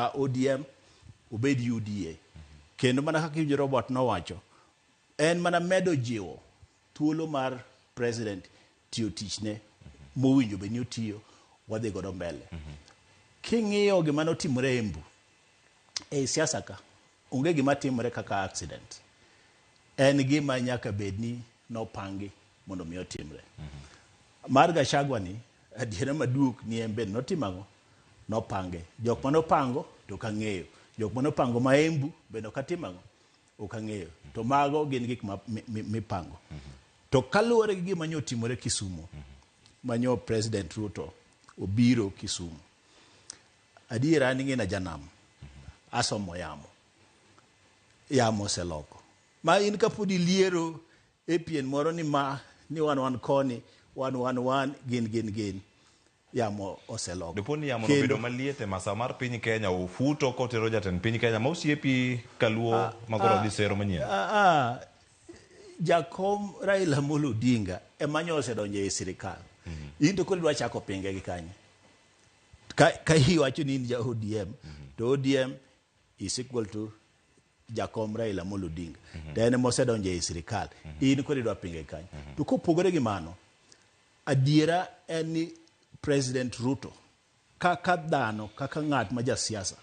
ODM obed UDA. Kendo mana kaka iwinjo Robert nowacho, en mana medo jiwo thuolo mar president tiyo tichne mowinjo bed ni otiyo, wadhi godo mbele. King'iyo gima notimore Embu, ei siasa ka, onge gima timore kaka accident. En gima nyaka bed ni nopangi mondo mi otimre. Mar Gachagua ni, adiera maduok ni en bende notimo ang'o? Nopange. Jok mane opango to ok ang'eyo. Jok mane opango ma Embu bende ok atimo ang'o? Ok ang'eyo. To mago gin gik ma mipango. To kaluwore gi gima nyo otimore Kisumu, manyo President Ruto obiro Kisumu. Adiera an ing'e janam. Asomo yamo. Yamo oseloko. Ma in kapod iliero e pien moro ni ma ni wan wan koni, wan wan wan gin gin gin. Yamo oseloko. Dipo ni yamo nobedo maliet e masa mar piny Kenya ofuto kotero jatend piny Kenya ma osiepi kaluo makoro dhi sero manyien. Jakom Raila Amolo Odinga ema nyo osedonjo e sirikal. In to koro idwa chako pinge gi kanye? Ka iwacho ni in ja ODM, to ODM is equal to Jakom Raila Amolo Odinga. To en ema osedonjo e sirikal. In koro idwa pinge gi kanye? To kopogore gi mano, adiera en ni President Ruto kaka dhano, kaka ng'at ma jasiasa,